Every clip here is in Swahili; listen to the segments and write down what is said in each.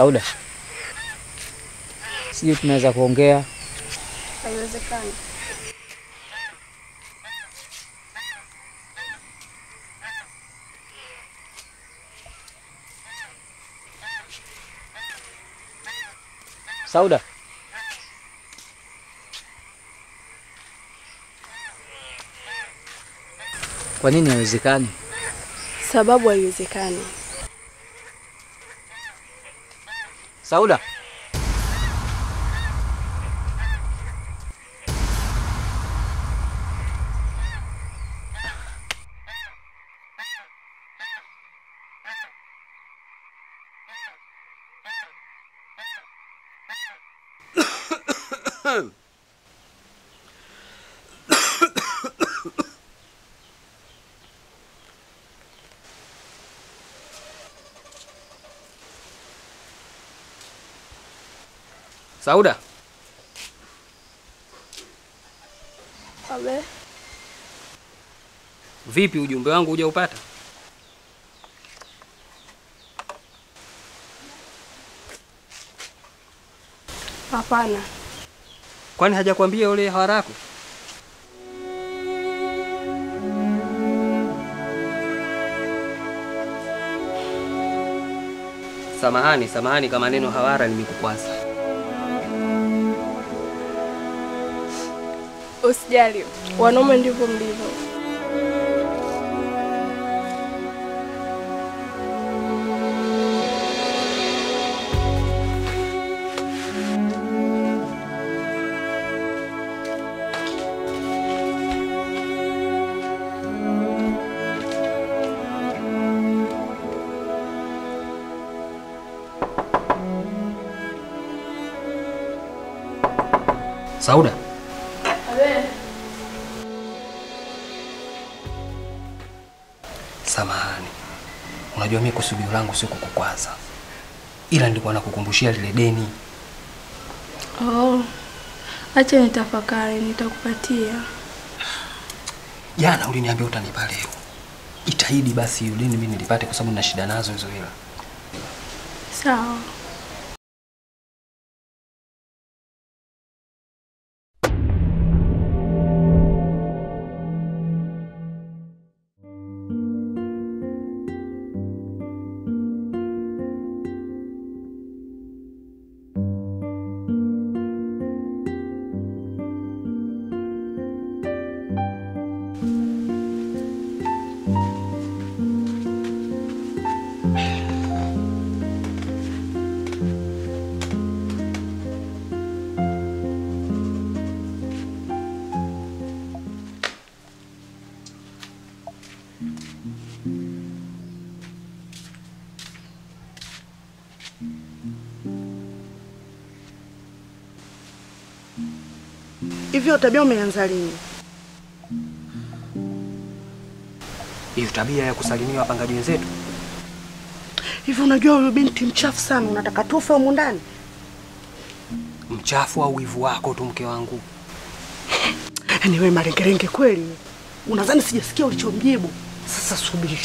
Sauda, sijui tunaweza kuongea? Haiwezekani. Sauda. Kwa nini haiwezekani? Sababu haiwezekani. Sauda. Sauda. Abe. Vipi ujumbe wangu hujaupata? Hapana. Kwani hajakwambia yule harako? Samahani, samahani kama neno hawara nimekukwaza. Usijali, wanaume ndivyo mlivyo. Sauda. Samahani. Unajua mimi kusudio langu sio kukukwaza. Ila nilikuwa nakukumbushia lile deni. Oh. Acha nitafakari, nitakupatia. Jana uliniambia utanipa leo. Itaidi basi yule deni mimi nilipate kwa sababu nina shida nazo hizo hela. Sawa. Hivyo tabia umeanza lini? Hiyo tabia ya kusalimia wapangaji wenzetu. Hivi unajua huyu binti mchafu sana, unataka tufe humu ndani? Mchafu au wivu wako tu mke wangu? Yaani wewe marengerenge kweli. Unadhani sijasikia ulichomjibu? Sasa subiri.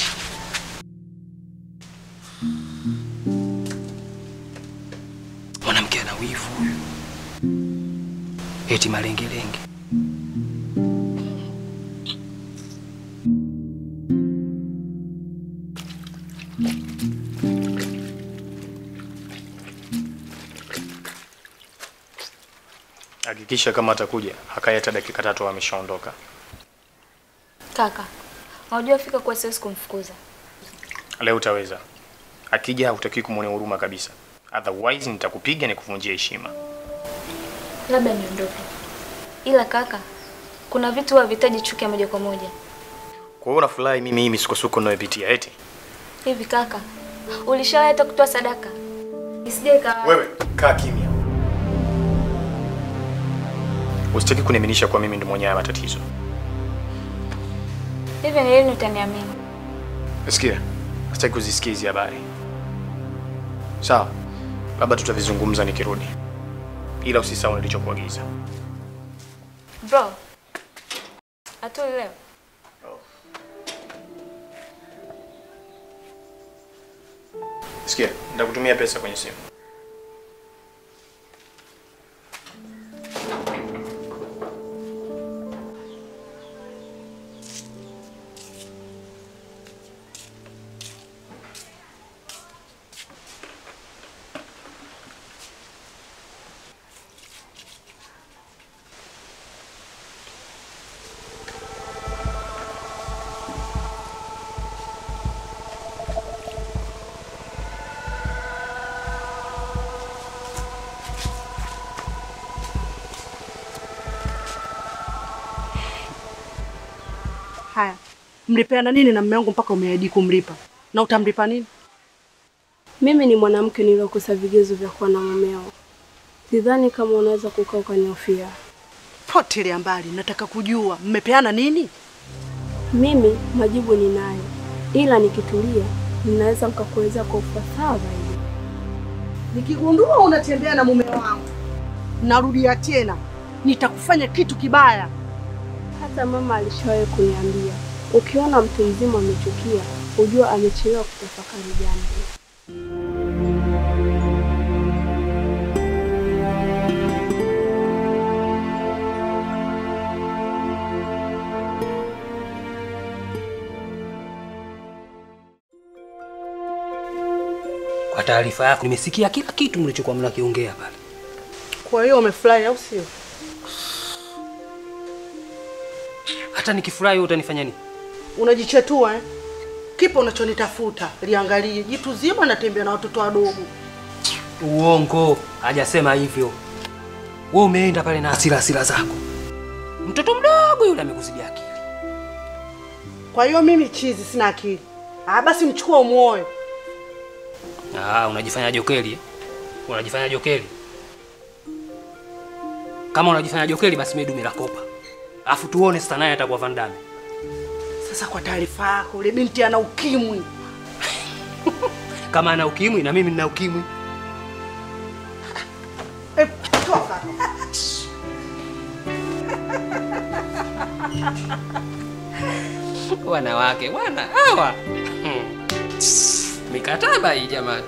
Mwanamke ana wivu huyu. Eti malengelenge. Hakikisha kama atakuja, hakai hata dakika 3 ameshaondoka. Kaka, unajua fika kwa siwezi kumfukuza. Leo utaweza. Akija hutaki kumuonea huruma kabisa. Otherwise nitakupiga nikuvunjie heshima. Labda niondoke. Ila kaka, kuna vitu havihitaji chuki ya moja kwa moja. Kwa hiyo unafurahi mimi hii misukosuko ninayopitia eti? Hivi kaka, ulishawahi hata kutoa sadaka? Isije ka Wewe kaa kimya. Usitaki kuniaminisha kwa mimi ndo mwenye haya matatizo. Hivi ni lini utaniamini? Sikia, sitaki kuzisikia hizi habari. Sawa. Labda tutavizungumza nikirudi. Ila usisahau nilichokuagiza. Bro. Atuli leo. Oh. Sikia, nitakutumia pesa kwenye simu. Haya. Mlipeana nini na mume wangu mpaka umeahidi kumlipa? Na utamlipa nini? Mimi ni mwanamke niliyokosa vigezo vya kuwa na mumeo. Sidhani kama unaweza kukaa ukanihofia. Potelea mbali, nataka kujua mmepeana nini? Mimi majibu ninayo. Ila nikitulia ninaweza nikakueleza kwa ufasaha zaidi. Nikigundua unatembea na mume wangu, narudia tena, nitakufanya kitu kibaya. Hata mama alishawahi kuniambia, ukiona mtu mzima amechukia, ujua amechelewa kutafakari jambo. Kwa taarifa yako nimesikia kila kitu mlichokuwa mnakiongea pale. Kwa hiyo umefurahi au sio? Hata nikifurahi utanifanya nini? Unajichetua eh? Kipo unachonitafuta, liangalie. Jitu zima natembea na watoto wadogo. Uongo, hajasema hivyo. Wewe umeenda pale na hasira zako. Mtoto mdogo yule amekuzidi akili. Kwa hiyo mimi chizi sina akili. Ah, basi mchukue umuoe. Ah, unajifanya jokeli eh? Unajifanya jokeli. Kama unajifanya jokeli basi mimi dume la kopa. Afu tuone sasa naye atakuwa Van Damme. Sasa kwa taarifa yako, yule binti ana ukimwi. Kama ana ukimwi na mimi nina ukimwi. Eh, toka. Wanawake, wana hawa. Mikataba hii jamani.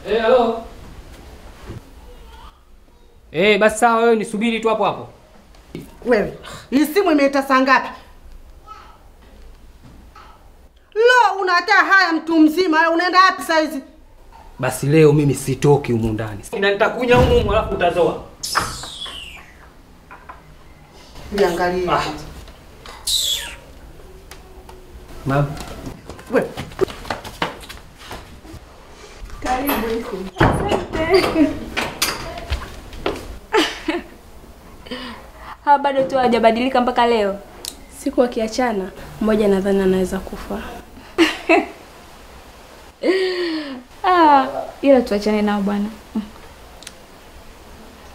Hello. Basi sawa wewe nisubiri tu hapo hapo. Wewe, hii simu imeita saa ngapi? Lo, unataa haya mtu mzima, wewe unaenda wapi saa hizi? Basi leo mimi sitoki humu ndani. Na nitakunya humu alafu utazoa. Niangalie. Mama. Wewe. Karibu huku. Asante. Hawa bado tu hawajabadilika mpaka leo. Siku wakiachana, mmoja nadhani anaweza kufa. Ah, ila tuachane nao bwana.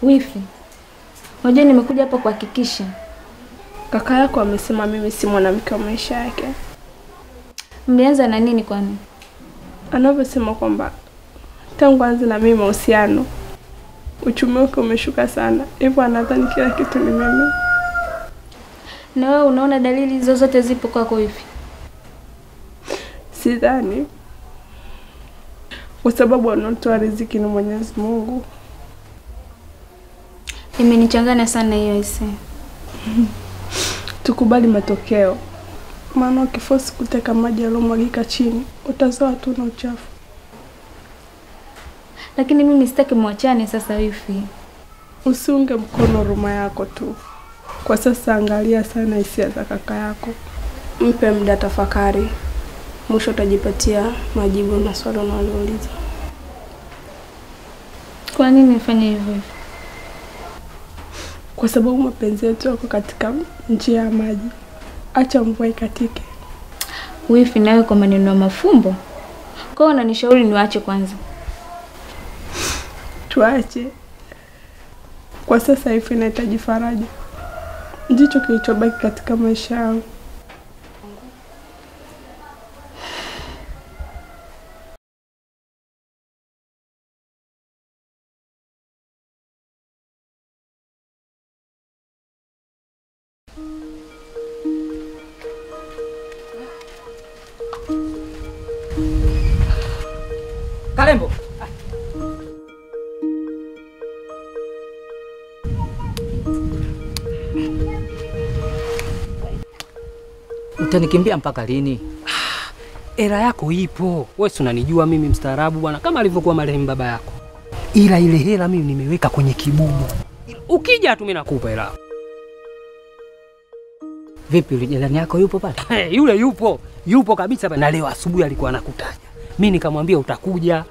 Wifi. Unajua nimekuja hapa kuhakikisha. Kaka yako amesema mimi si mwanamke wa maisha yake. Mlianza na nini kwani? Anavyosema kwamba tangu anze na mimi mahusiano, uchumi wake umeshuka sana. Hivyo anadhani kila kitu ni mimi. Na wewe unaona dalili zozote zipo kwako hivi? Sidhani. Kwa sababu anatoa riziki ni Mwenyezi Mungu. Imenichanganya sana hiyo hisia. Tukubali matokeo. Maana ukiforce kuteka maji yaliyomwagika chini, utazoa tu na uchafu. Lakini mimi sitaki muachane sasa wifi. Usiunge mkono huruma yako tu. Kwa sasa angalia sana hisia za kaka yako. Mpe muda tafakari. Mwisho utajipatia majibu na swali unalouliza. Kwa nini nifanye hivyo? Kwa sababu mapenzi yetu yako katika njia ya maji. Acha mvua ikatike. Wifi nawe kwa maneno ya mafumbo. Kwa hiyo unanishauri niwaache kwanza? Tuache. Kwa sasa hivi nahitaji faraja. Ndicho kilichobaki katika maisha yangu. Kalembo. Utanikimbia mpaka lini? Era yako ipo. Wewe si unanijua mimi mstaarabu bwana, kama alivyokuwa marehemu baba yako. Ila ile hela mimi nimeweka kwenye kibubu. Ukija tu mimi nakupa hela. Vipi yule jirani yako yupo pale? Yule yupo. Yupo kabisa na leo asubuhi alikuwa anakutaja. Mimi nikamwambia utakuja.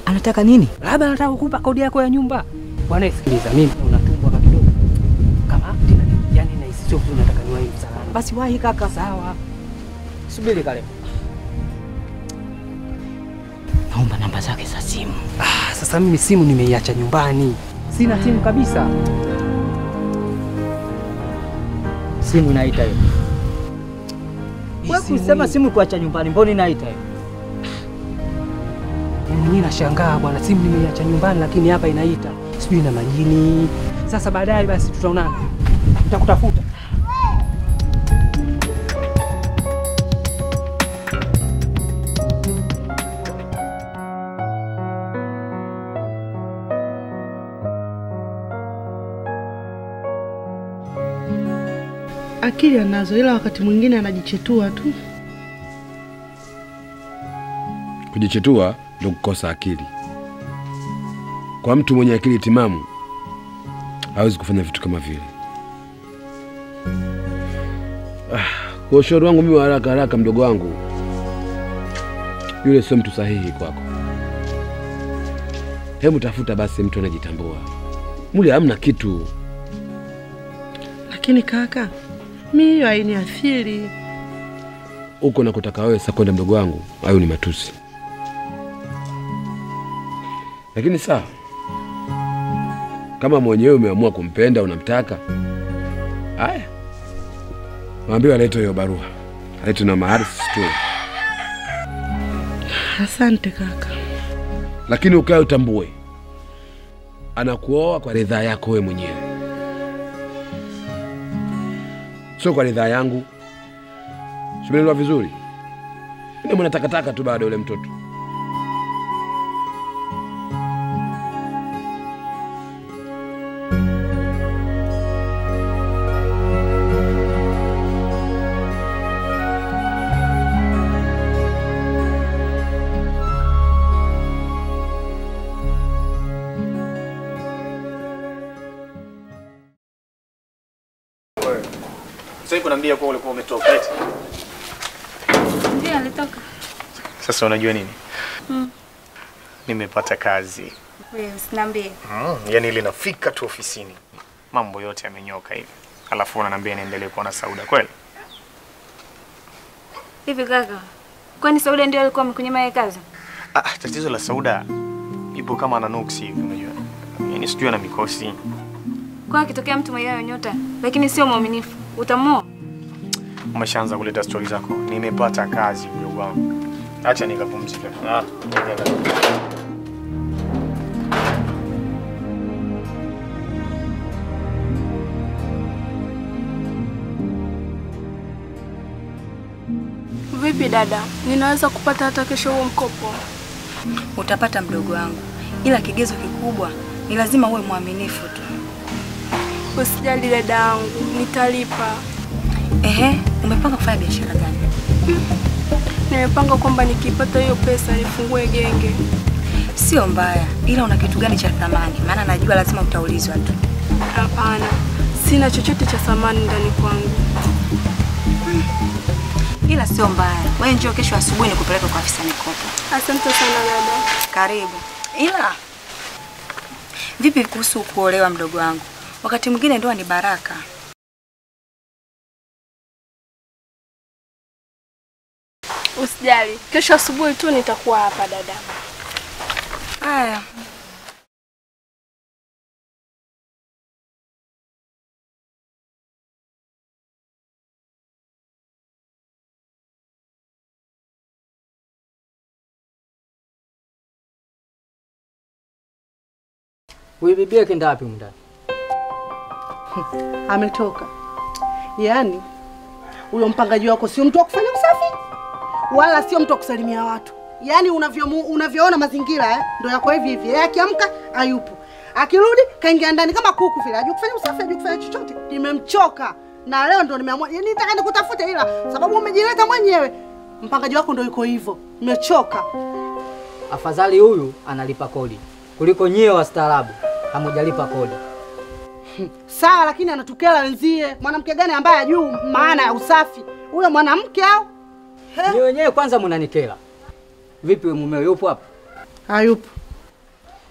Anataka nini? Labda anataka kukupa kodi yako ya nyumba. Bwana sikiliza, mimi unatumbwa kidogo. Kama tena yani na sio vizuri, nataka niwahi msalani. Basi wahi kaka. Sawa. Subiri Kalembo. Naomba namba zake za simu. Sasa mimi simu nimeiacha nyumbani. Sina simu kabisa. Simu inaita hiyo. Wewe kusema simu kuacha nyumbani, mbona inaita hiyo? Mimi nashangaa bwana, simu nimeiacha nyumbani lakini hapa inaita. Sijui na majini. Sasa baadaye basi tutaonana. Nitakutafuta. Akili anazo, ila wakati mwingine anajichetua tu. Kujichetua ndio kukosa akili. Kwa mtu mwenye akili timamu hawezi kufanya vitu kama vile. Kwa ushauri wangu mimi wa haraka haraka, mdogo wangu, yule sio mtu sahihi kwako. Hebu tafuta basi mtu anajitambua. Mule hamna kitu. Lakini kaka, mimi hiyo hainiathiri. Huko nakutaka wewe sasa kwenda mdogo wangu, hayo ni matusi. Lakini sawa, kama mwenyewe umeamua kumpenda, unamtaka, haya, mwambie alete hiyo barua, alete na mahari tu. Asante kaka. Lakini ukae utambue, anakuoa kwa ridhaa yako wewe mwenyewe, sio kwa ridhaa yangu. Simeelewa vizuri? Mimi mwana takataka tu bado yule mtoto. Sasa kuniambia kwa ulikuwa umetoka eti? Ndio alitoka. Sasa unajua nini? Nimepata kazi. Wewe usiniambie. Yaani ile nafika tu ofisini, mambo yote yamenyoka hivi. Alafu unaniambia niendelee kuwa na Sauda kweli? Hivi kaka, kwani Sauda ndio alikuwa amekunyima yeye kazi? Tatizo la Sauda ipo kama ana nuksi hivi unajua. Yaani sijui ana mikosi. Kwa akitokea mtu mwenye nyota lakini sio mwaminifu, utamuoa? Umeshaanza kuleta story zako. Nimepata kazi mdogo wangu. Acha nikapumzike. Vipi dada, ninaweza kupata hata kesho huo mkopo? Utapata mdogo wangu, ila kigezo kikubwa ni lazima uwe mwaminifu tu. Usijali dada yangu, nitalipa. Ehe, umepanga kufanya biashara gani? Nimepanga kwamba nikipata hiyo pesa nifungue genge. Sio mbaya, ila una kitu gani cha thamani? Maana najua lazima utaulizwa tu. Hapana, sina chochote cha thamani ndani kwangu. Ila sio mbaya. Wewe njoo kesho asubuhi nikupeleke kwa afisa mikopo. Asante sana dada. Karibu. Ila Vipi kuhusu kuolewa mdogo wangu? Wakati mwingine ndoa ni baraka. Usijali, kesho asubuhi tu nitakuwa hapa dada. Haya. Huyu bibi kenda wapi mndani? Ametoka. Yaani huyo mpangaji wako sio mtu wa kufanya usafi wala sio mtu wa kusalimia watu. Yaani unavyoona mazingira ndio yako hivi hivi. Yeye akiamka hayupo. Akirudi kaingia ndani kama kuku vile. Hajui kufanya usafi, hajui kufanya chochote. Nimemchoka. Na leo ndio nimeamua. Yaani nitaka nikutafute ila sababu umejileta mwenyewe. Mpangaji wako ndio yuko hivyo. Nimechoka. Afadhali huyu analipa kodi kuliko nyie wastaarabu hamujalipa kodi. Sawa, lakini anatukela wenzie. Mwanamke gani ambaye hajui maana ya usafi? Huyo mwanamke au? Ni wenyewe kwanza mnanikela. Vipi wewe mumeo yupo hapa? Hayupo.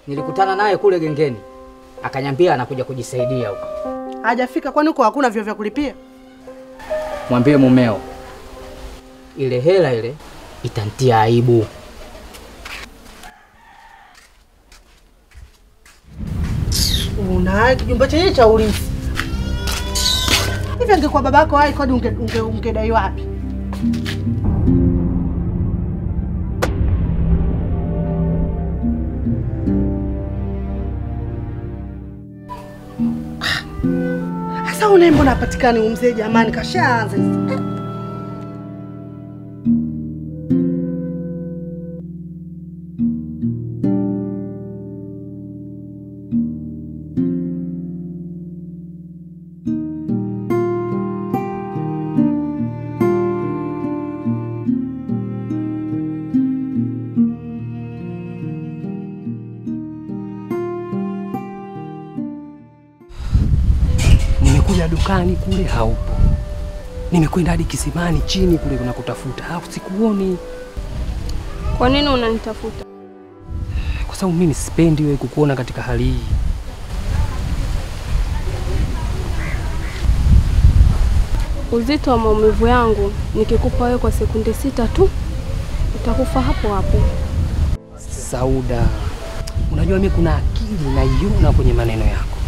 Nilikutana naye kule gengeni. Akanyambia anakuja kujisaidia huko. Hajafika kwani huko hakuna vyo vya kulipia? Mwambie mumeo ile hela ile itantia aibu. Una kijumba chenye cha ulinzi. Hivi angekuwa babako hai kodi ungedai wapi? Sasa unaye mbona hapatikani mzee jamani, kashaanza. Nimekuja dukani kule haupo. Nimekwenda hadi kisimani chini kule kuna kutafuta. Sikuoni. Kwa nini unanitafuta? Kwa sababu mimi sipendi wewe kukuona katika hali hii. Uzito wa maumivu yangu nikikupa wewe kwa sekunde 6 tu utakufa hapo hapo. Sauda, unajua mimi kuna akili naiona kwenye maneno yako.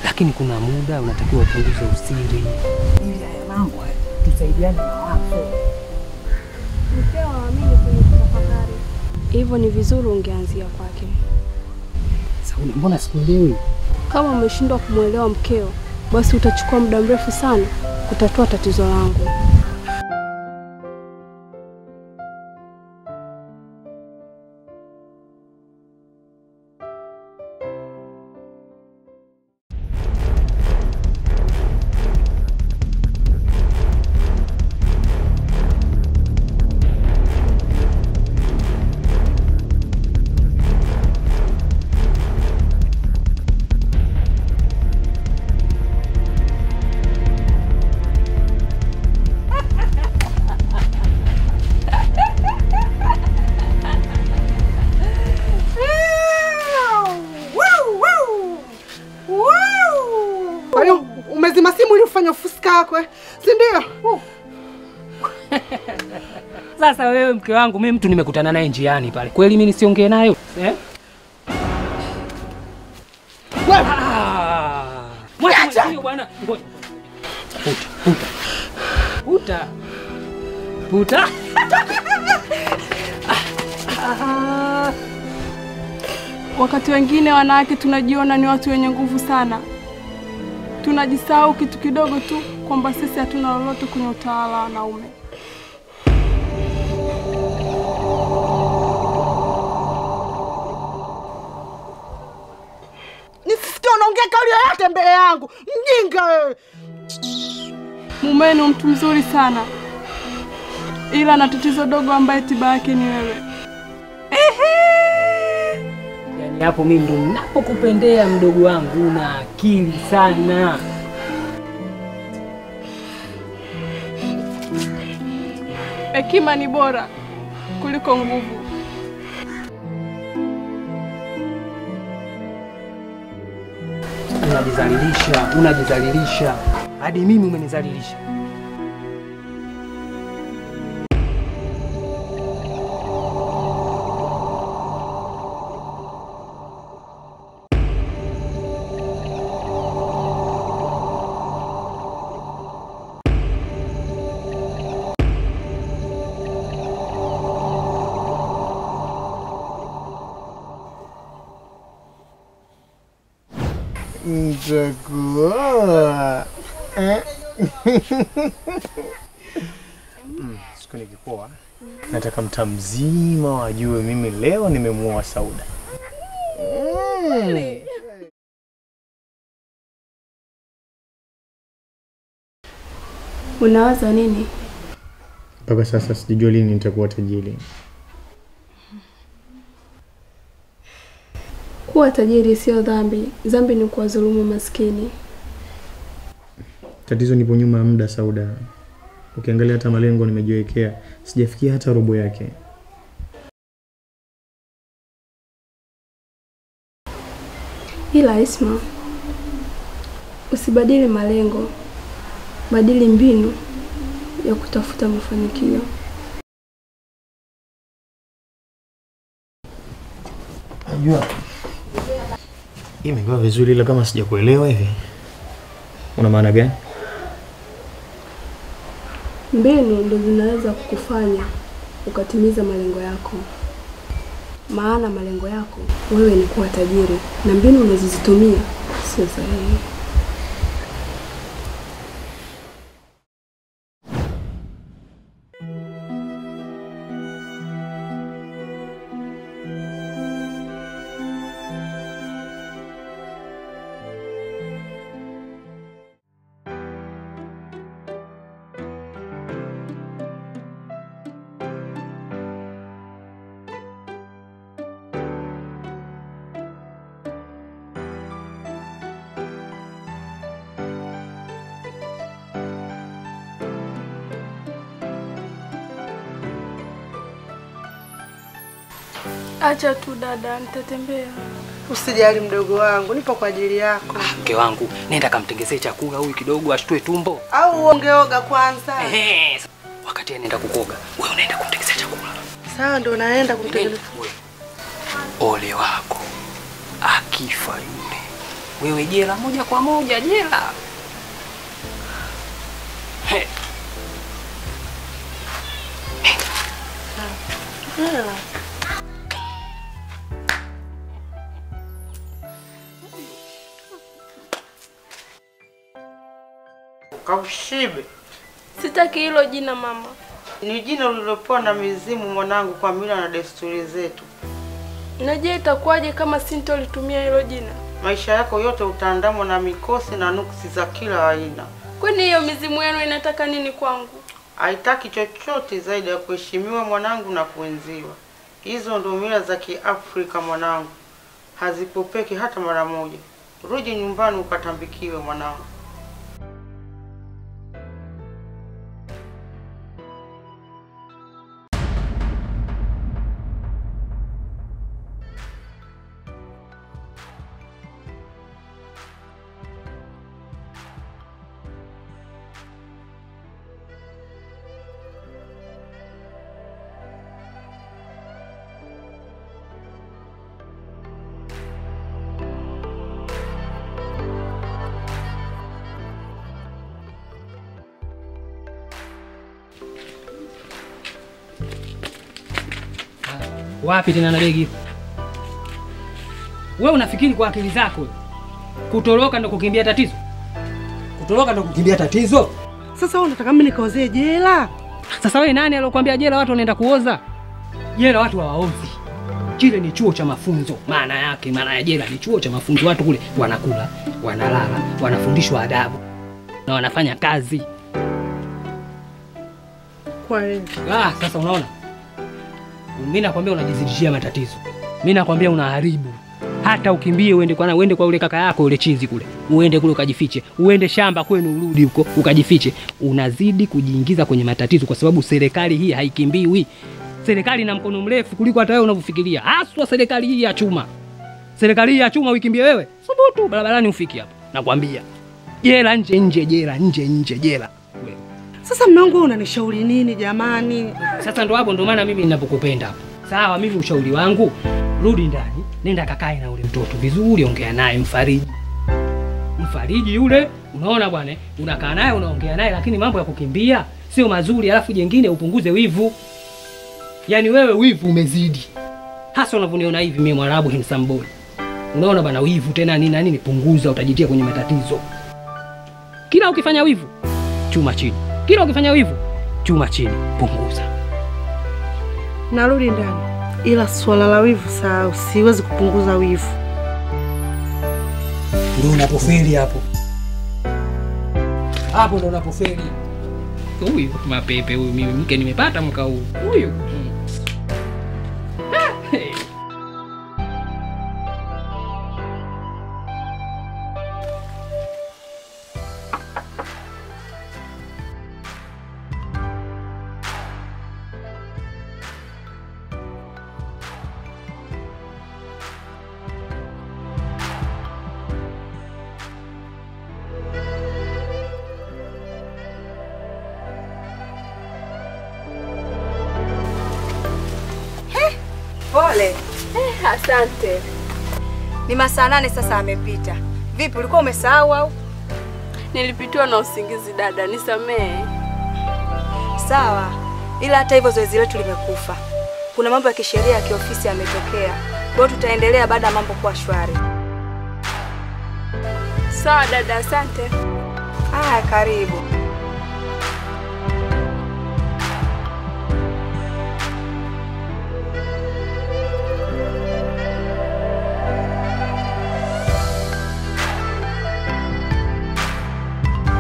Lakini kuna muda unatakiwa upunguze usiri. Ili haya mambo tusaidiane mawazo. Mkeo haamini kwenye kutafakari. Hivyo ni vizuri ungeanzia kwake. Sauda, mbona sikuelewi? Kama umeshindwa kumuelewa mkeo, basi utachukua muda mrefu sana kutatua tatizo langu. Umezima simu ili ufanye ufuska wako, si ndio? Sasa wewe mke wangu, mimi mtu nimekutana naye njiani pale. Kweli mimi nisiongee naye? Eh? Wewe. Mwacha bwana. Ngoja. Puta, puta. Puta. Puta. Wakati wengine wanawake tunajiona ni watu wenye nguvu sana. Tunajisahau kitu kidogo tu kwamba sisi hatuna lolote kwenye utawala wa wanaume. Nisisikie unaongea kauli yoyote mbele yangu. Mjinga wewe. Mume ni mtu mzuri sana. Ila ana tatizo dogo ambaye tiba yake ni wewe. Yaani hapo mimi ndo ninapokupendea mdogo wangu, una akili sana. Hekima ni bora kuliko nguvu. Unajizalilisha, unajizalilisha. Hadi mimi umenizalilisha. Nitakuoa. Siku nikikuoa nataka mtaa mzima wajue mimi leo nimemuoa Sauda. Unawaza nini? Mpaka sasa sijajua lini nitakuwa tajiri. Kuwa tajiri sio dhambi. Dhambi ni kuwadhulumu maskini. Tatizo nipo nyuma ya muda Sauda. Ukiangalia hata malengo nimejiwekea, sijafikia hata robo yake. Ila Isma, usibadili malengo, badili mbinu ya kutafuta mafanikio. Najua imekuwa vizuri ila kama sijakuelewa hivi. Una maana gani? Mbinu ndo zinaweza kukufanya ukatimiza malengo yako. Maana malengo yako wewe ni kuwa tajiri na mbinu unazozitumia sio sahihi. Acha tu dada, nitatembea. Usijali mdogo wangu, nipo kwa ajili yako. Mke wangu, nenda kamtengezee chakula huyu kidogo ashtue tumbo. Au ungeoga kwanza. Ehe. Wakati anaenda kukoga, wewe unaenda kumtengezea chakula. Sawa, ndio naenda kumtengezea. Ole wako. Akifa yule. Wewe jela moja kwa moja jela. He. Jela. Kaushibe. Sitaki hilo jina mama. Ni jina ulilopewa na mizimu mwanangu kwa mila na desturi zetu. Na je, itakuwaje kama sintolitumia hilo jina? Maisha yako yote utaandamwa na mikosi na nuksi za kila aina. Kwani hiyo mizimu yenu inataka nini kwangu? Haitaki chochote zaidi ya kuheshimiwa mwanangu na kuenziwa. Hizo ndio mila za Kiafrika mwanangu. Hazipopeki hata mara moja. Rudi nyumbani ukatambikiwe mwanangu. Wapi tena na begi? Wewe unafikiri kwa akili zako kutoroka ndo kukimbia tatizo? Kutoroka ndo kukimbia tatizo? Sasa wewe unataka mimi nikaoze jela? Sasa wewe nani aliyokuambia jela watu wanaenda kuoza? Jela watu hawaozi. Kile ni chuo cha mafunzo. Maana yake, maana ya jela ni chuo cha mafunzo. Watu kule wanakula, wanalala, wanafundishwa adabu na wanafanya kazi. Kwa nini? Sasa unaona? Mimi nakwambia unajizidishia matatizo. Mimi nakwambia unaharibu. Hata ukimbie uende kwa uende kwa ule kaka yako ule chizi kule. Uende kule ukajifiche. Uende shamba kwenu urudi huko ukajifiche. Unazidi kujiingiza kwenye matatizo kwa sababu serikali hii haikimbiwi. Serikali ina mkono mrefu kuliko hata wewe unavyofikiria. Haswa serikali hii ya chuma. Serikali hii ya chuma uikimbie wewe? Subutu barabarani ufiki hapa. Nakwambia. Jela nje nje, jela nje nje, jela. Wewe. Sasa mume wangu unanishauri nini jamani? Sasa ndo hapo ndo maana mimi ninapokupenda hapo. Sawa, mimi ushauri wangu, rudi ndani, nenda kakae na ule mtoto vizuri, ongea naye, mfariji. Mfariji yule, unaona bwana, unakaa naye unaongea naye, lakini mambo ya kukimbia sio mazuri. Alafu jengine upunguze wivu. Yaani wewe wivu umezidi. Hasa unavyoniona hivi mimi Mwarabu handsome boy. Unaona bwana, wivu tena nini na nini, punguza, utajitia kwenye matatizo. Kila ukifanya wivu, chuma chini. Kila ukifanya wivu, chuma chini, punguza. Narudi ndani. Ila swala la wivu sawa, siwezi kupunguza wivu. Ndio unapofeli hapo. Hapo ndio unapofeli. Huyu mapepe huyu, mimi mke nimepata mwaka huu. Huyu. Pole. Asante. Ni masaa 8 sasa amepita. Vipi, ulikuwa umesahau au? Nilipitiwa na usingizi dada, nisamee. Sawa. Ila hata hivyo zoezi letu limekufa. Kuna mambo ya kisheria ya kiofisi yametokea. Kwa hiyo tutaendelea baada ya mambo kuwa shwari. Sawa dada, asante. Ah, karibu.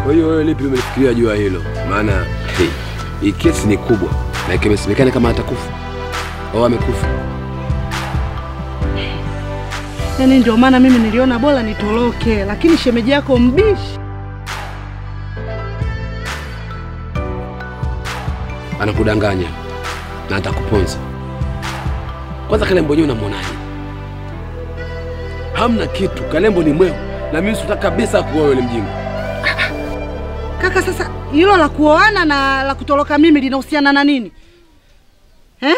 Kwa hiyo wewe lipi umelifikiria juu ya hilo? Maana hii kesi ni kubwa na ikisemekana kama atakufa au amekufa. Yaani ndio maana mimi niliona bora nitoroke, lakini shemeji yako mbishi. Anakudanganya na atakuponza. Kwanza Kalembo yeye unamuonaje? Hamna kitu, Kalembo ni mwehu na mimi sitaki kabisa kuoa yule mjinga. Kaka, sasa hilo la kuoana na la kutoroka mimi linahusiana na nini? Eh?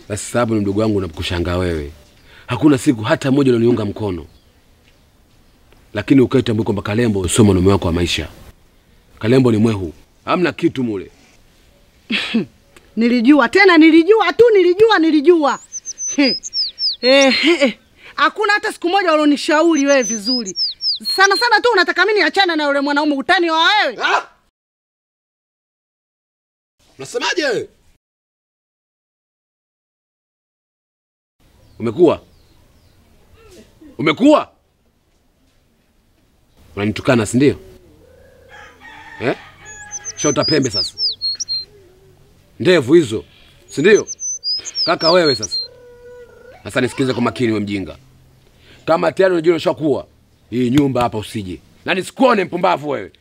Basi sababu ni mdogo wangu nakushangaa wewe. Hakuna siku hata moja ulioniunga mkono. Lakini ukaitambua kwamba Kalembo sio mwanaume wako wa maisha. Kalembo ni mwehu. Hamna kitu mule. Nilijua tena, nilijua tu, nilijua. Hakuna hata siku moja ulionishauri wewe vizuri. Sana sana tu unataka mimi niachane na yule mwanaume utani wa wewe. Ah! Unasemaje wewe? Umekuwa? Umekuwa? Unanitukana si ndio? Eh? Shota pembe sasa. Ndevu hizo, si ndio? Kaka wewe sasa. Sasa nisikilize kwa makini wewe mjinga. Kama tayari unajua ushakuwa, hii nyumba hapa usije. Na nisikuone mpumbavu wewe.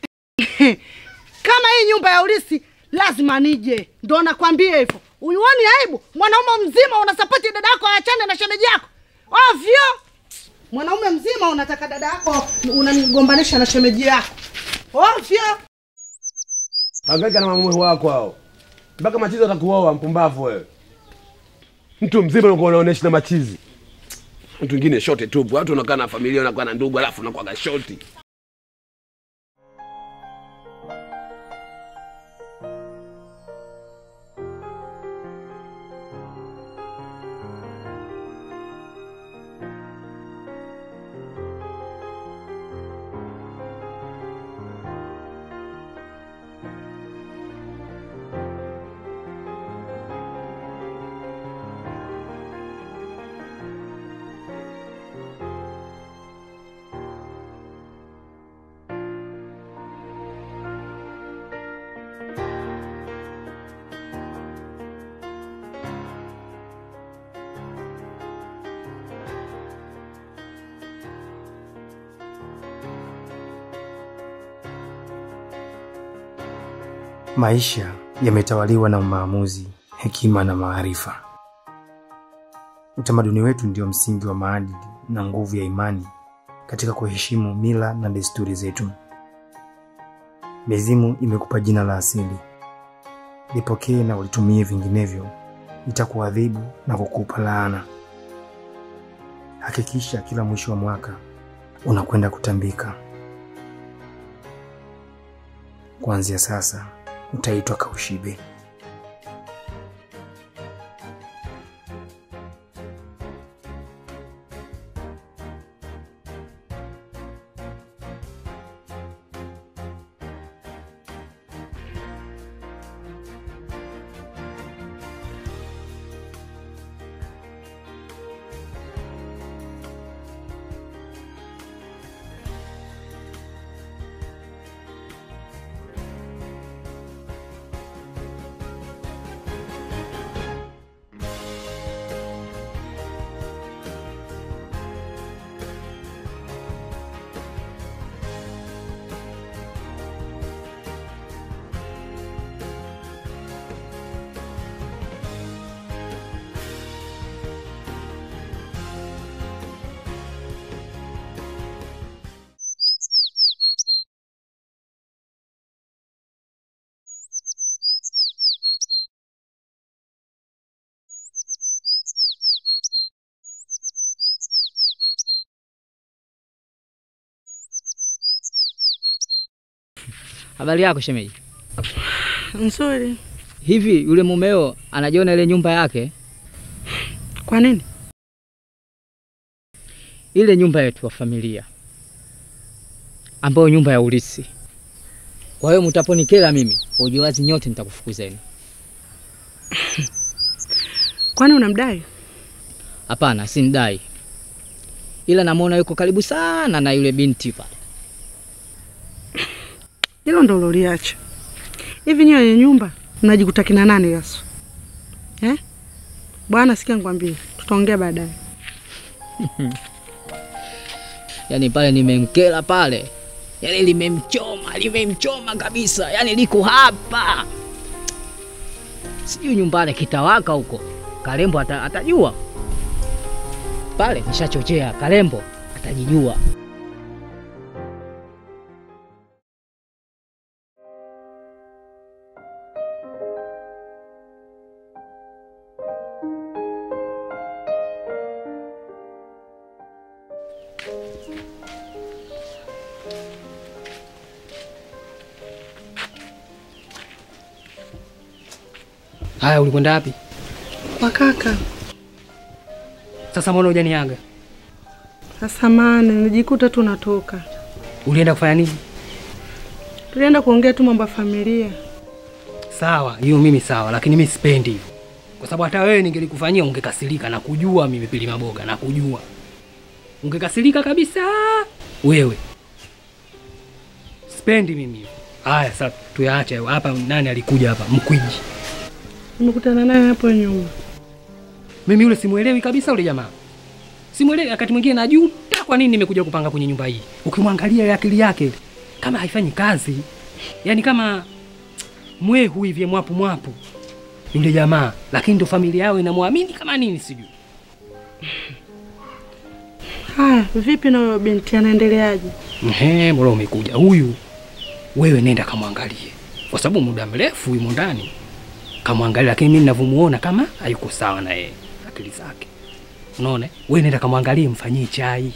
Kama hii nyumba ya ulisi lazima nije. Ndio nakwambia hivyo. Uioni aibu? Mwanaume mzima unasupport dada yako aachane na shemeji yako. Ovyo. Mwanaume mzima unataka dada yako unanigombanisha na shemeji yako. Ovyo. Hangaika na mamume wako hao. Mpaka machizi atakuoa mpumbavu wewe. Mtu mzima unakuwa unaonesha na machizi. Mtu mwingine shoti tu. Watu wanakaa na familia, wanakuwa na ndugu, alafu unakuwa shoti. Maisha yametawaliwa na maamuzi, hekima na maarifa. Utamaduni wetu ndio msingi wa maadili na nguvu ya imani katika kuheshimu mila na desturi zetu. Mizimu imekupa jina la asili. Lipokee na ulitumie, vinginevyo itakuadhibu na kukupa laana. Hakikisha kila mwisho wa mwaka unakwenda kutambika. Kuanzia sasa utaitwa Kaushibe. Habari yako shemeji? Nzuri. Hivi yule mumeo anajiona ile nyumba yake? Kwa nini? Ile nyumba yetu wa familia, ambayo nyumba ya urithi. Kwa hiyo mtaponikela mimi, ujiwazi nyote nitakufukuzeni. Kwani unamdai? Hapana, simdai. Ila namuona yuko karibu sana na yule binti pale. Hilo ndo uloliacha. Hivi nyewe wenye nyumba mnajikuta kina nani Yesu? Eh? Bwana sikia nikwambie, tutaongea baadaye. Yaani pale nimemkela pale. Yaani limemchoma kabisa. Yaani liko hapa. Sijui nyumbani kitawaka huko. Kalembo atajua. Pale nishachochea Kalembo atajijua. Haya, ulikwenda wapi? Kwa kaka. Sasa mbona hujaniaga? Sasa maana nilijikuta tu natoka. Ulienda kufanya nini? Tulienda kuongea tu mambo ya familia. Sawa, hiyo mimi sawa, lakini mimi sipendi hivyo. Kwa sababu hata wewe ningelikufanyia ungekasirika na kujua mimi Pili Maboga na kujua. Ungekasirika kabisa wewe. Sipendi mimi hivyo. Haya sasa tuyaache hapa. Nani alikuja hapa? Mkwiji. Nimekutana naye hapo nyuma. Mimi yule simuelewi kabisa yule jamaa. Simuelewi, wakati mwingine najuta kwa nini nimekuja kupanga kwenye nyumba hii. Ukimwangalia akili yake kama haifanyi kazi. Yaani kama mwehu hivi mwapu mwapu. Yule jamaa, lakini ndo familia yao inamwamini kama nini sijui. Haya, vipi na huyo binti anaendeleaje? Ehe, mbona umekuja huyu? Wewe nenda kamwangalie. Kwa sababu muda mrefu yumo ndani. Kamwangalia, lakini mimi ninavyomuona kama hayuko sawa na yeye akili zake. Unaona? Wewe nenda kamwangalie, mfanyie chai.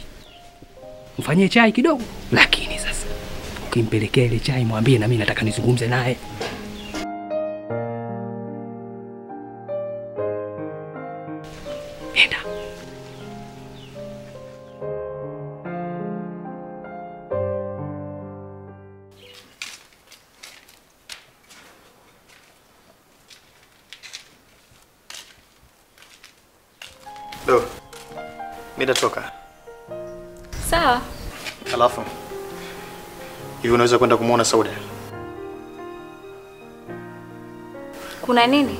Mfanyie chai kidogo. Lakini sasa ukimpelekea ile chai mwambie na mimi nataka nizungumze naye. Nenda. Do, nitatoka. Sawa. Alafu hivi unaweza kwenda kumuona Sauda? Kuna nini?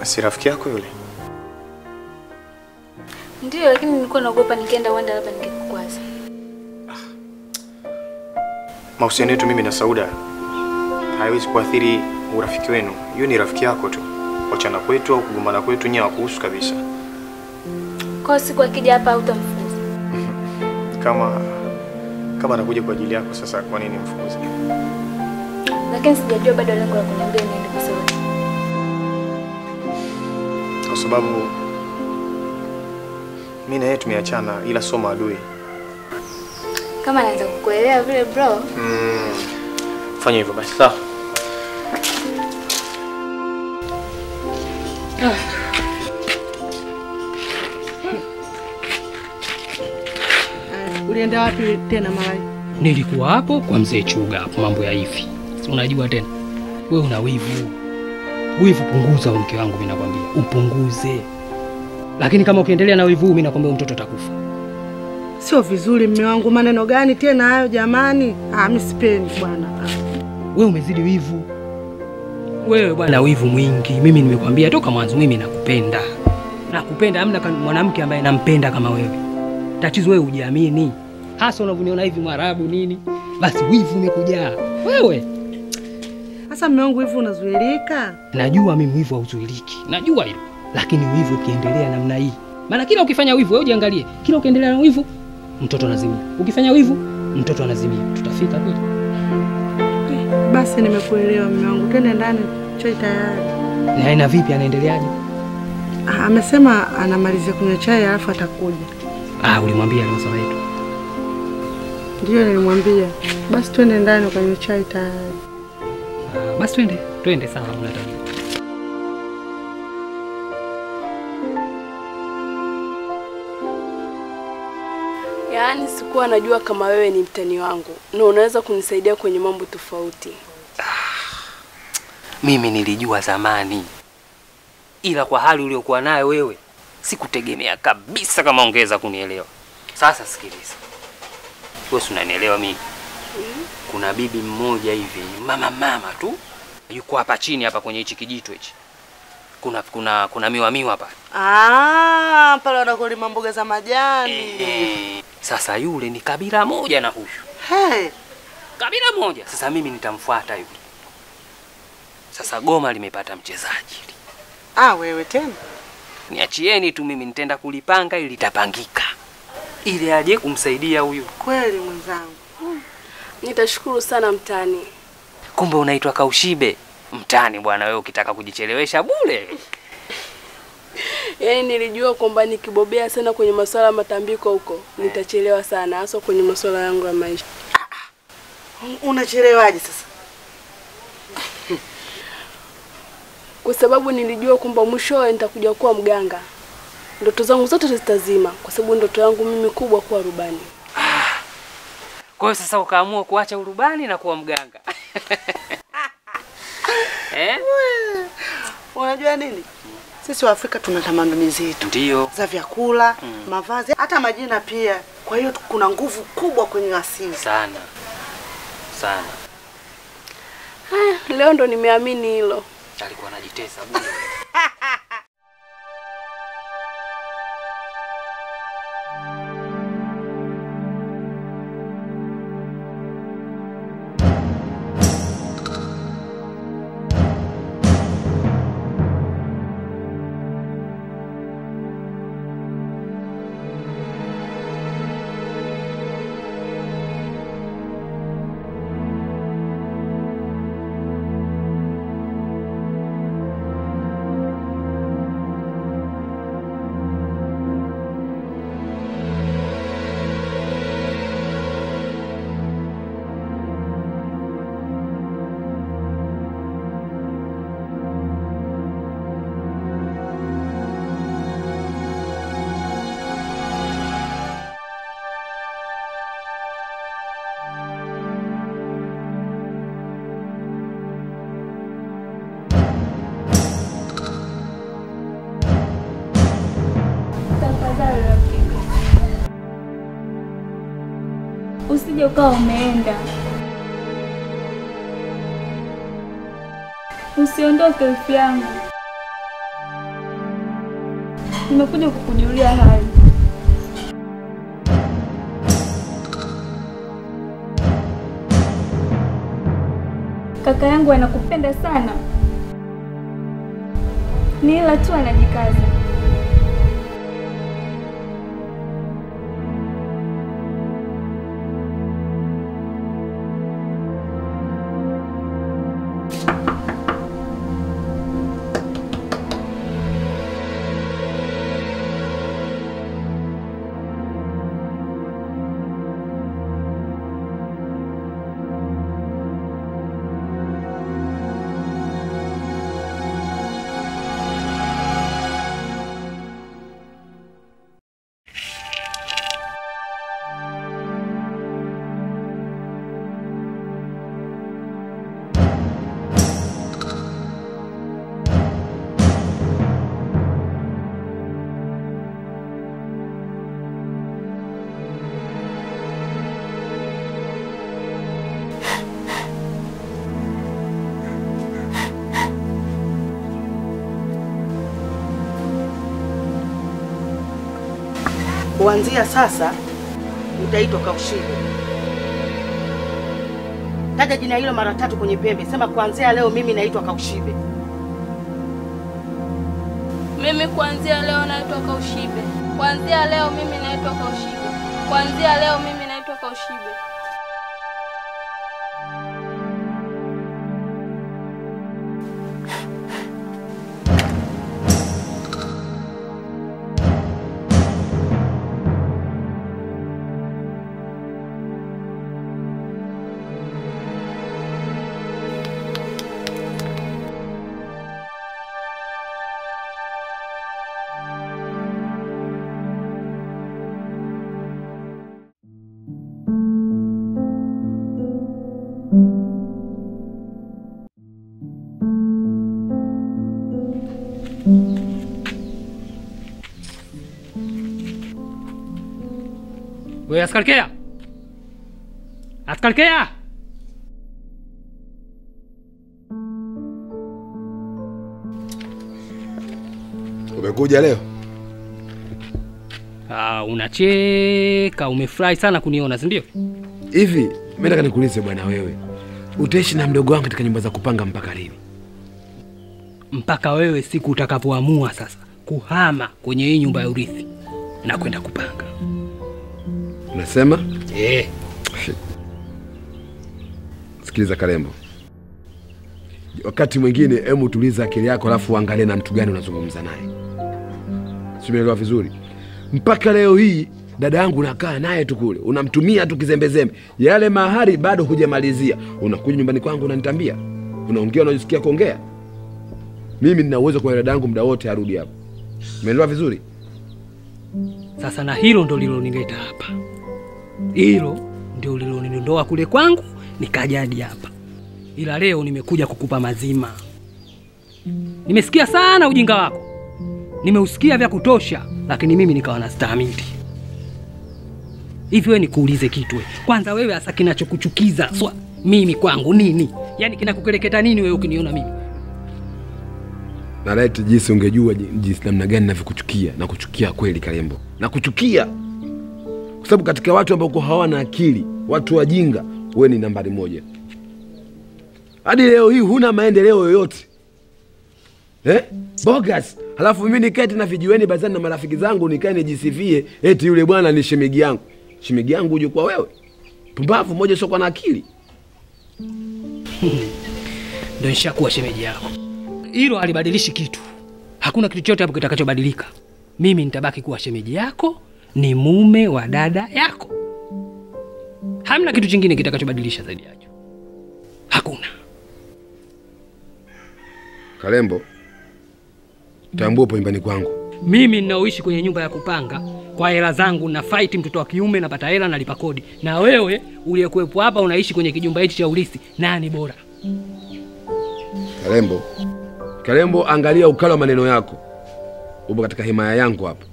Si rafiki yako yule? Ndiyo, lakini nilikuwa naogopa nikienda uenda labda ningekukwaza. Mahusiano yetu mimi na Sauda hayawezi kuathiri urafiki wenu. Yeye ni rafiki yako tu. Kuachana kwetu au kugombana kwetu nyewe hakuhusu kabisa. Kwa siku akija hapa hutamfukuza? Kama anakuja kwa ajili yako sasa kwa nini mfukuze? Lakini sijajua bado lengo la kuniambia niende kwa sababu. Kwa sababu mimi na yeye tumeachana ila sio maadui. Kama naanza kukuelewa vile bro. Fanya hivyo basi. Sawa. Ulienda wapi tena malai? Nilikuwa hapo kwa mzee Chuga hapo mambo ya hivi. Si unajua tena. Wewe una wivu. Wivu punguza mke wangu mimi nakwambia. Upunguze. Lakini kama ukiendelea na wivu mimi nakwambia mtoto atakufa. Sio vizuri mume wangu, maneno gani tena hayo jamani? Ah, mimi sipendi bwana. Wewe umezidi wivu. Wewe bwana wivu mwingi. Mimi nimekwambia toka mwanzo mimi nakupenda. Nakupenda, hamna mwanamke ambaye nampenda kama wewe. Tatizo wewe hujiamini. Hasa unavyoniona hivi Mwarabu nini? Basi wivu umekujaa. Wewe. Sasa mume wangu wivu unazuilika? Najua mimi wivu hauzuiliki. Najua hilo. Lakini wivu ukiendelea namna hii. Maana kila ukifanya wivu wewe ujiangalie. Kila ukiendelea na wivu mtoto anazimia. Ukifanya wivu mtoto anazimia. Tutafika kweli? Basi nimekuelewa mume wangu. Twende ndani, chai tayari. Na aina vipi anaendeleaje? Amesema anamalizia kunywa chai alafu atakuja. Ah, ulimwambia ile masuala yetu? Ndio nilimwambia. Basi twende ndani ukanywe chai tayari. Basi twende. Twende sawa, unataka. Yaani sikuwa najua kama wewe ni mtani wangu na unaweza kunisaidia kwenye mambo tofauti. Mimi nilijua zamani. Ila kwa hali uliyokuwa nayo wewe sikutegemea kabisa kama ungeweza kunielewa. Sasa sikiliza. Wewe unanielewa mimi? Kuna bibi mmoja hivi, mama tu. Yuko hapa chini hapa kwenye hichi kijito hichi. Kuna miwa pale. Ah, pale wanakulima mboga za majani. Sasa yule ni kabila moja na huyu. Hey. Kabila moja. Sasa mimi nitamfuata yule. Sasa goma limepata mchezaji. Ah, wewe tena. Niachieni tu mimi nitaenda kulipanga ili litapangika. Ili aje kumsaidia huyu. Kweli mwenzangu. Nitashukuru sana mtani. Kumbe unaitwa Kaushibe. Mtani bwana wewe ukitaka kujichelewesha bure. Yaani nilijua kwamba nikibobea sana kwenye masuala ya matambiko huko nitachelewa sana hasa kwenye masuala yangu ya maisha. Unachelewaje sasa? Kwa sababu nilijua kwamba mwishowe nitakuja kuwa mganga. Ndoto zangu zote zitazima kwa sababu ndoto yangu mimi kubwa kuwa rubani. Kwa hiyo sasa ukaamua kuacha urubani na kuwa mganga. Eh? Unajua nini? Sisi wa Afrika tuna tamaduni zetu. Ndio. Za vyakula, mavazi, hata majina pia. Kwa hiyo kuna nguvu kubwa kwenye asili. Sana. Sana. Haya, leo ndo nimeamini hilo. Alikuwa anajitesa bure. Usije ukawa umeenda. Usiondoke rafiki yangu. Nimekuja kukujulia hali. Kaka yangu anakupenda sana. Ni ila tu anajikaza. Kuanzia sasa utaitwa Kaushibe. Taja jina hilo mara 3 kwenye pembe. Sema kuanzia leo mimi naitwa Kaushibe. Mimi kuanzia leo naitwa Kaushibe. Kuanzia leo mimi naitwa Kaushibe. Kuanzia leo mimi naitwa Kaushibe. Wewe askari Kea! Askari Kea! Umekuja leo? Ah, unacheka, umefurahi sana kuniona, si ndio? Hivi, mimi nataka nikuulize bwana wewe. Utaishi na mdogo wangu katika nyumba za kupanga mpaka lini? Mpaka wewe siku utakapoamua sasa kuhama kwenye hii nyumba ya urithi na kwenda kupanga. Unasema? Eh. Sikiliza Kalembo. Wakati mwingine hebu tuliza akili yako alafu uangalie na mtu gani unazungumza naye. Simeelewa vizuri. Mpaka leo hii dada yangu unakaa naye tu kule, unamtumia tu kizembezembe. Yale mahari bado hujamalizia. Unakuja nyumbani kwangu unanitambia. Unaongea unajisikia kuongea. Mimi nina uwezo kwa dada yangu muda wote arudi hapo. Umeelewa vizuri? Sasa na hilo ndo lilonileta hapa. Hilo ndio liloniondoa kule kwangu nikaja hadi hapa. Ila leo nimekuja kukupa mazima. Nimesikia sana ujinga wako. Nimeusikia vya kutosha, lakini mimi nikawa nastahimili. Hivi wewe nikuulize kitu wewe. Kwanza wewe hasa kinachokuchukiza swa mimi kwangu nini? Yaani kinakukeleketa nini wewe ukiniona mimi? Na laiti jinsi ungejua jinsi namna gani ninavyokuchukia, na kuchukia kweli Kalembo. Na kuchukia. Kwa sababu katika watu ambao hawana akili, watu wajinga, wewe ni nambari 1. Hadi leo hii huna maendeleo yoyote. Eh? Bogus. Halafu mimi nikae tena vijiweni bazani na marafiki zangu nikae nijisifie eti yule bwana ni shemegi yangu. Shemegi yangu uje kwa wewe. Pumbavu mmoja sio kwa na akili. Ndio nishakuwa shemeji yako. Hilo halibadilishi kitu. Hakuna kitu chochote hapo kitakachobadilika. Mimi nitabaki kuwa shemeji yako, ni mume wa dada yako. Hamna kitu kingine kitakachobadilisha zaidi yacho. Hakuna. Kalembo, tambua upo nyumbani kwangu. Mimi ninaoishi kwenye nyumba ya kupanga kwa hela zangu na fight mtoto wa kiume napata hela nalipa kodi. Na wewe uliyekuepo hapa unaishi kwenye kijumba hichi cha urithi, nani bora? Kalembo, Kalembo, angalia ukali wa maneno yako. Upo katika himaya yangu hapa.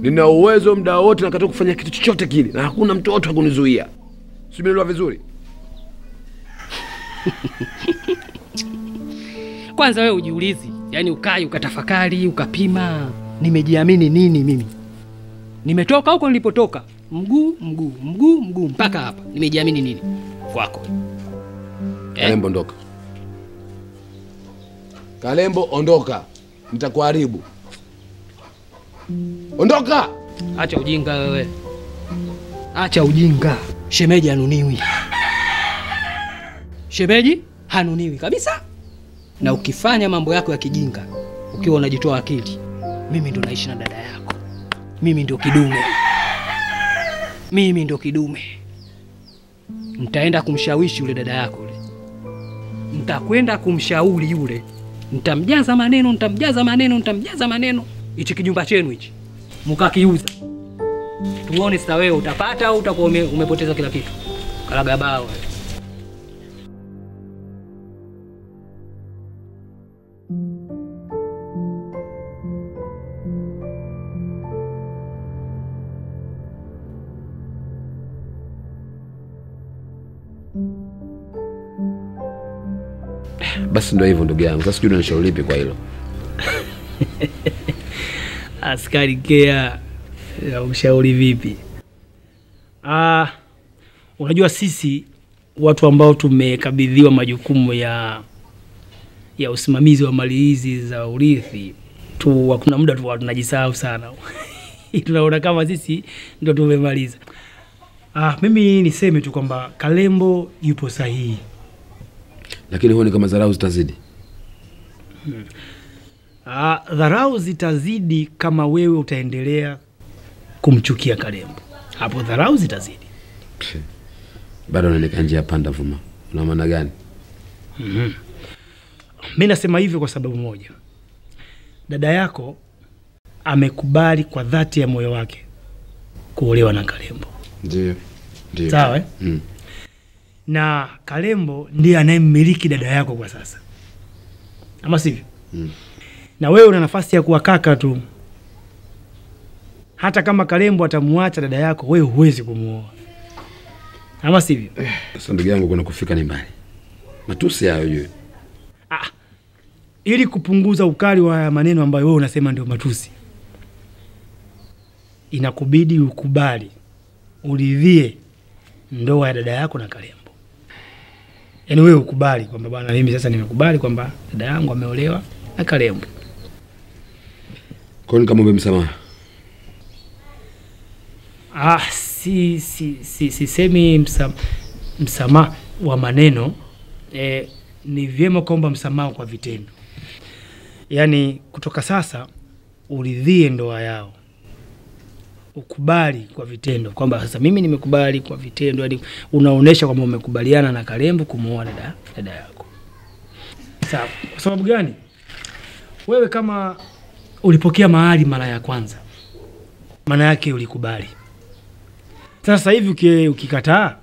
Nina uwezo muda wote na katoka kufanya kitu chochote kile na hakuna mtu wote akunizuia. Simeelewa vizuri? Kwanza wewe ujiulizi, yani ukai ukatafakari, ukapima, nimejiamini nini mimi? Nimetoka huko nilipotoka, mguu mguu mguu mguu mpaka hapa. Nimejiamini nini? Kwako. Kalembo ondoka. Kalembo ondoka. Nitakuharibu. Ondoka. Acha ujinga wewe. Acha ujinga. Shemeji hanuniwi. Shemeji hanuniwi kabisa. Na ukifanya mambo yako ya kijinga, ukiwa unajitoa akili, mimi ndo naishi na dada yako. Mimi ndo kidume. Mimi ndo kidume. Nitaenda kumshawishi yule dada yako yule. Nitakwenda kumshauri yule. Nitamjaza maneno, nitamjaza maneno, nitamjaza maneno. Hichi kijumba chenu hichi mkakiuza. Tuone sasa wewe utapata au utakuwa umepoteza kila kitu. Kalaga bao wewe. Basi ndio hivyo ndugu yangu. Sasa sijui unanishauri lipi kwa hilo. Askari Kea, ushauri vipi? Unajua sisi watu ambao tumekabidhiwa majukumu ya usimamizi wa mali hizi za urithi, tu kuna muda tu tunajisahau sana. Tunaona kama sisi ndio tumemaliza. Mimi niseme tu kwamba Kalembo yupo sahihi. Lakini huoni kama dharau zitazidi? Dharau zitazidi kama wewe utaendelea kumchukia Kalembo. Hapo dharau zitazidi. Bado unaonekana njia panda Vuma. Una maana gani? Mimi nasema hivyo kwa sababu moja. Dada yako amekubali kwa dhati ya moyo wake kuolewa na Kalembo. Ndio. Ndio. Sawa eh? Na Kalembo ndiye anayemmiliki dada yako kwa sasa. Ama sivyo? Na wewe una nafasi ya kuwa kaka tu. Hata kama Kalembo atamuacha dada yako, wewe huwezi kumuoa. Ama sivyo? Sasa ndugu yangu kuna kufika ni mbali. Matusi hayo yeye. Ili kupunguza ukali wa maneno ambayo wewe unasema ndio matusi, inakubidi ukubali, uridhie ndoa ya dada yako na Kalembo. Yaani wewe ukubali kwamba bwana mimi sasa nimekubali kwamba dada yangu ameolewa na Kalembo. Kwa nini kama umemsamaha? Sisemi msamaha wa maneno. Ni vyema kuomba msamaha kwa vitendo. Yaani kutoka sasa uridhie ndoa yao. Ukubali kwa vitendo kwamba sasa mimi nimekubali kwa vitendo, yaani unaonesha kwamba umekubaliana na Kalembo kumuoa dada yako. Sawa. Kwa sababu gani? Wewe kama ulipokea mahari mara ya kwanza, maana yake ulikubali. Sasa hivi ukikataa,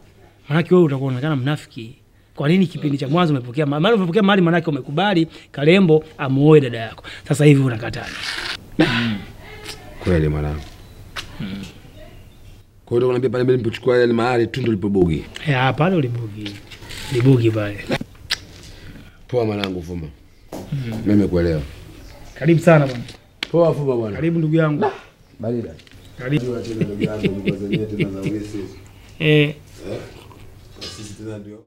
maana yake wewe utakuwa unaonekana mnafiki. Kwa nini kipindi cha mwanzo umepokea mahari? Umepokea mahari maana yake umekubali Kalembo amuoe dada yako. Sasa hivi unakataa. Kweli mwanangu. Kwa hiyo unaniambia pale mbele nilipochukua ile mahari tu ndio nilipobugi. Pale ulibugi. Libugi pale. Poa mwanangu Vuma. Mimi nimekuelewa. Karibu sana bwana. Poa Vuma bwana. Karibu ndugu yangu. Barida. Karibu tena ndugu yangu, niko zenyewe tena za urithi. Sisi tena ndio.